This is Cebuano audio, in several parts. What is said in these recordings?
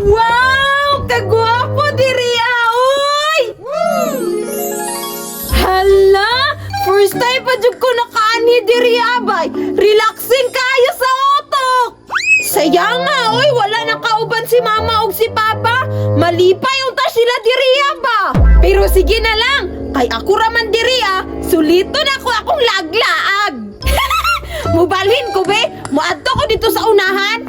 Wow! Kagwapo diri ah, oy! Hala! First time pa jud ko nakaanhi diri abay. Relaxing kayo sa utok. Saya nga, oy, wala na kauban si mama ug si papa. Malipay unta sila diri ba. Pero sige na lang, kay ako ra man diri ah. Sulito na ko akong laglaag. Mubalhin ko be, muadto ko dito sa unahan.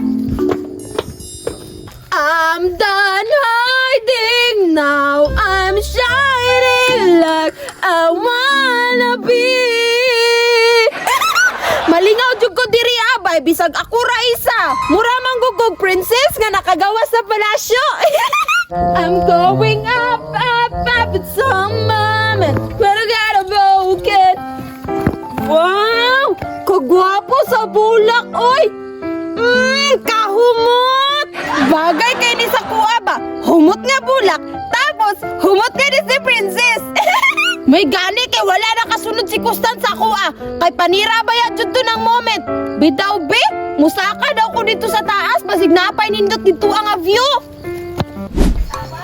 I'm done hiding now. I'm shining like I wanna be. Malingaw jud ko diri abay bisag ako ra isa. Mura man gugog princess nga nakagawa sa palasyo. I'm going up, up, up. It's a moment, but I gotta break it. Wow! Kagwapo sa bulak, oy! Kahumot! Bagay kay ni sa kuha ba? Humot nga bulak, tapos humot nga ni si Princess! May gani kay wala na kasunod si Kustan sa kuha. Kay panira ba yan jud to ng moment? Bitaw be, musaka daw ko dito sa taas, basig napay nindot dito ang view.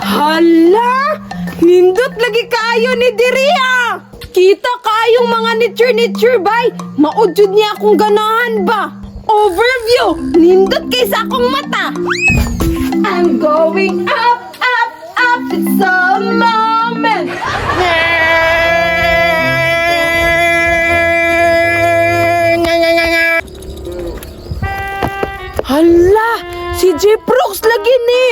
Hala! Nindot lagi kayo ni Diria! Kita kayong mga nature-nature bay! Maudjud niya akong ganahan ba? Overview! Nindot kay sa akong mata! I'm going up, up, up! It's a moment! Hala! Si Jeprox lagi ni!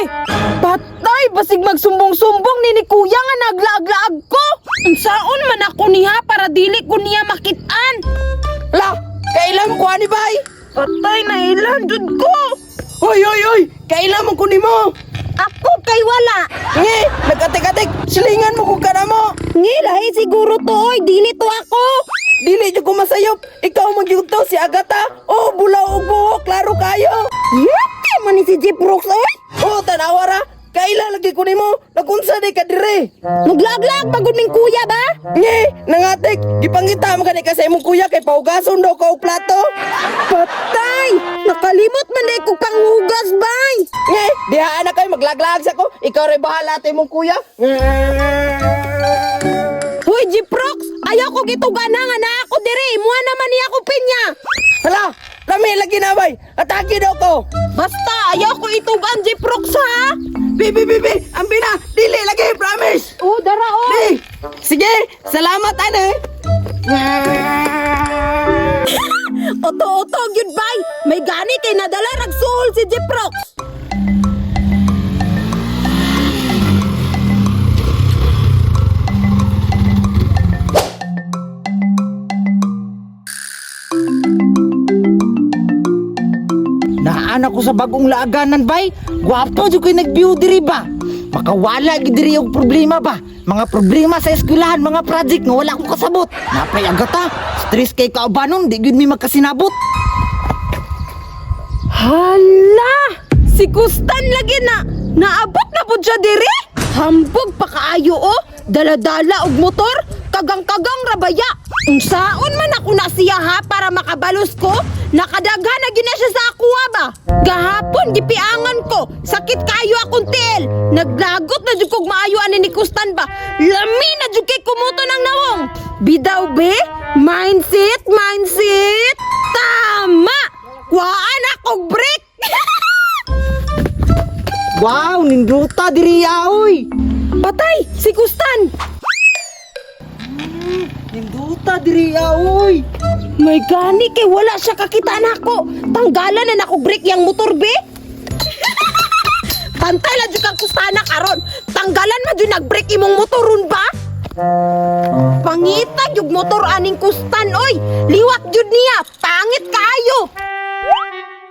Patay! Basig magsumbong-sumbong ni kuya nga naglaag-laag ko! Unsaon man ako niya para dili ko niya makitaan! La, kailan mo kuha ni bay? Patay na ilan jud ko! Hoy, hoy, hoy! Kailan mo kunin mo? Ako kay wala! Ngi, nagatik-atik, silingan mo kung kana mo. Ngilahi siguro to oy, dili to ako! Dili jud ko masayop. Ikaw man gyud to si Agata. Oh, bulaw og buhok, klaro kayo. Yate man ni si Jeprox oy! Oh, tanawa ra. Kailan lagi ko nimo? Nagunsa di ka dire? Naglaag-laag pagod ning kuya ba? Ngi, nangatik. Gipangita mo kani ka sa imong kuya kay paugason daw ka og plato. Patay! Nakalimot man day kog panghugas bay! Ngi, dihaan na kayo maglaglag sa ko. Ikaw ray bahala ta imong kuya. Hoy Jeprox, ayaw ko gitugana nga na ako dire, imuha naman niya ako pinya. Hala, lami lagi na bay. Atake daw ko. Basta ayaw ko itugan Jeprox ha. Bibi, bibi, ambi na. Dili lagi, promise. Oh, dara oh. Di. Sige, salamat ane. Oto-oto gyud bay. May gani kay nadala ragsuol si Jeprox. Naan ako sa bagong laaganan bay. Gwapo jud ko'y nag-view diri ba. Makawala gid diri og problema ba. Mga problema sa eskwelahan, mga project nga wala akong kasabot. Napay agata, stress kay kaubanon, di gyud mi magkasinabot. Hala! Si Kustan lagi na! Naabot na po siya diri! Hambog pa kaayo oh! Dala-dala og motor! Kagang-kagang rabaya! Unsaon man ako na siya ha para makabalos ko? Nakadaghan na gyud na siya sa akuha ba? Gahapon gipiangan ko! Sakit kayo akong tiil! Naglagot na jud kog maayo ani ni Kustan ba? Lami na jud kay kumuto ng nawong! Bidaw be? Mindset, mindset! Tama! Kuhaan akong break! Wow, nindruta diri ah, oy. Patay! Si Kustan! Ninduta diri ah, oy. May gani kay wala siya kakita nako. Tanggalan na nako break yang motor be. Pantay la jud kang kustana karon. Tanggalan man jud nag-break imong motor ron ba? Pangita jud motor aning kustan oy. Liwat jud niya, pangit kaayo.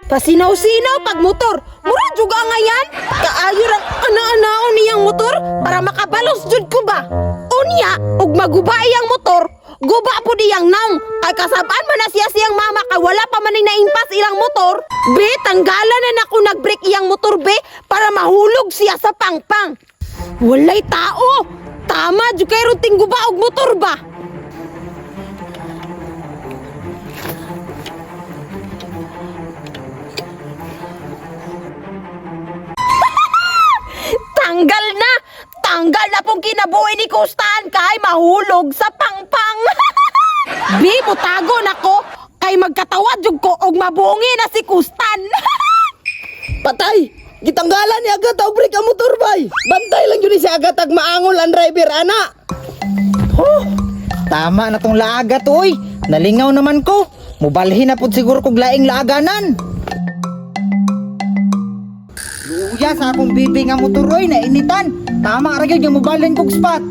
Pasinaw-sinaw pag motor. Mura jud ang ngayan. Kaayo rang ana-anaon niyang motor para makabalos jud ko ba. Unya, ug maguba iyang motor, guba po diyang naong. Kay kasabaan man na siya siyang mama kay wala pa man naimpas ilang motor. Be, tanggalan na nako nag-break iyang motor be para mahulog siya sa pangpang. Walay tao. Tama jud kay ruting guba og motor ba. Tanggal na! Tanggal na pong kinabuhi ni Kustan kay mahulog sa pangpang. Bi, mutago nako kay magkatawad jud ko og mabungi na si Kustan. Patay! Gitanggalan ni Agata og brake ang motor bay. Bantay lang yun ni si Agata ag maangol ang driver ana. Huh, tama na tong laagat oy. Nalingaw naman ko. Mubalhin na pud siguro kog laing laaganan. Luya sa akong bibi nga motor oy, nainitan. Tama ra gyud nga mubalhin kog spot.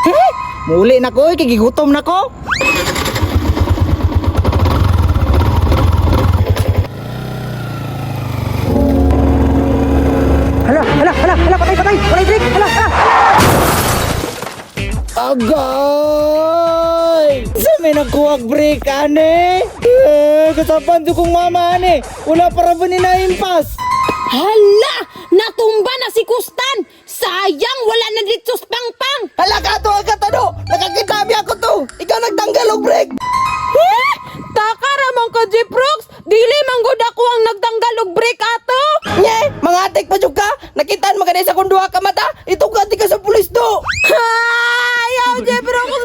Hehe, muli na ko oy, kay gigutom na ko. Hala, hala, hala, hala, patay, patay! Walay break! Hala, hala! Agay! Sa may nagkuwag break, ane? Eh, kasapan do kong mama, ane. Wala para ba ni naimpas? Hala! Natumba na si Kustan! Sayang wala na dito sa pangpang! Hala ka to Agata no. Nakakitabi ako to. Ikaw nagtanggal og brake. Eh! Taka ramang ka, Jeprox! Dili man gud ako ang nagtanggal og brake ato! Nye, mga atik pa jud ka. Nakitaan man kanay sa kung duha ka mata. Itugati ka sa pulis do. Ayaw, Jeprox!